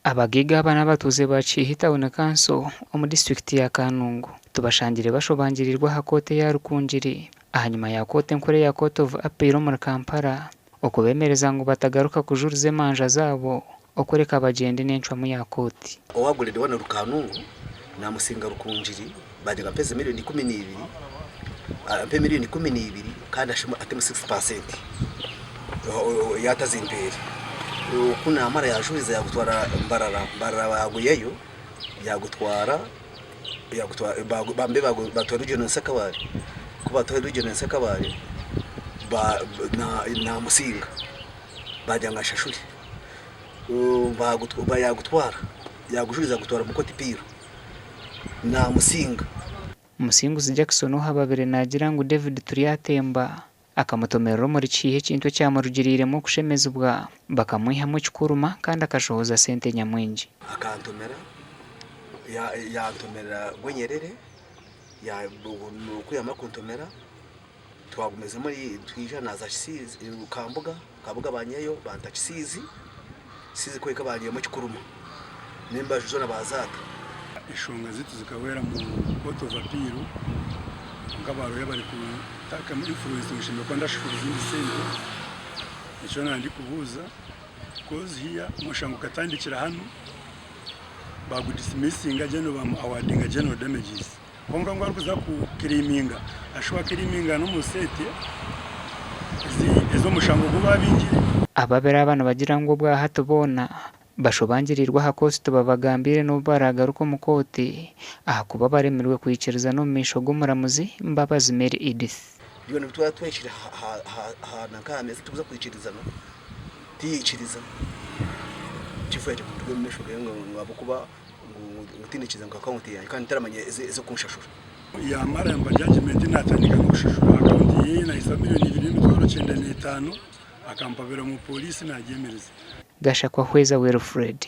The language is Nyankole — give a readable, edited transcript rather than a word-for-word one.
Abagaiga aba n'abatuuze ba Kiihi Town Council omu disiturikiti ya Kanungu. Tubashangire bashobangiriirwe aha kooti eya Rukungiri ahanyima ya kooti enkuru eya Court of Appeal omuri Kampala okubeemereza ngu batagaruka kujuriza emanja zaabo okureka bagyende n'encwamu ya kooti. Owagurire wanu Rukanungu namusinga Rukungiri bagira ngu ampe ezi miriyoni 12, ampe miriyoni 12 kandi atemu 6% yatazimpeere. Ku namara yajuriza yagutwara Mbarara, Mbarara baguyayo yagutwara bambe batwara Regional Nsakabare, ku batwara Regional Nsakabare namusinga bagira ngu ashashure. Yagutwara yagujuriza yagutwara omu kooti piiro namusinga. Musinguzi Jackson ohababire naagira ngu David Turyatemba akamutomerera omuri Kihihi ekintu ekyamurugiriiremu okushemezibwa bakamwihamu ekikuruma kandi akashohoza sente nyamwingi. Akantomera yantomerera Gwenyerere ku yamara kuntomera Twagumizamu twija naaza Kisiizi Kambuga, Kambuga banyihayo banta Kisiizi, Kisiizi ku ohika banyihamu ekikuruma n'embaju zoona baazaata. Enshonga zaitu zikahwera mu court of appeal kwonka ba lawyer bari kutakamu influence ngu nshemereire kuba ndashashura ezindi sente nikyo nandikubuuza coz here omushango gukatandikira hanu bagu dismissinga general bamu awardinga general damages. Kwonka ngu arikuza ku claiminga ashuba claiminga n'omu sente ez'omushango ogu baabingire. Ababiri aba nibagira ngu obwahati boona bashobangiriirwe aha kooti tibabagambiire n'obu baraagaruke omu kooti ahakuba baremirwe kwikirizana omu maisho g'omuramuzi Mbabazi Mary Edith. Byona ebi twaba twahikire aha meeza tikuza kwikirizana, tiyaikiriza kifo ekyo kutuga omu maisho ge ngu ahabw'okuba ngu tindikiza ngu akawunti yangye kandi ntaramanya ez'okunshashura. Yamara yampa judgement natandika n'okushashura akawunti yeye nahisa miriyoni ibiri n'emitwaro 95 akampabira omu polisi nagyemereza. Gashakwa Hweza Wilfred.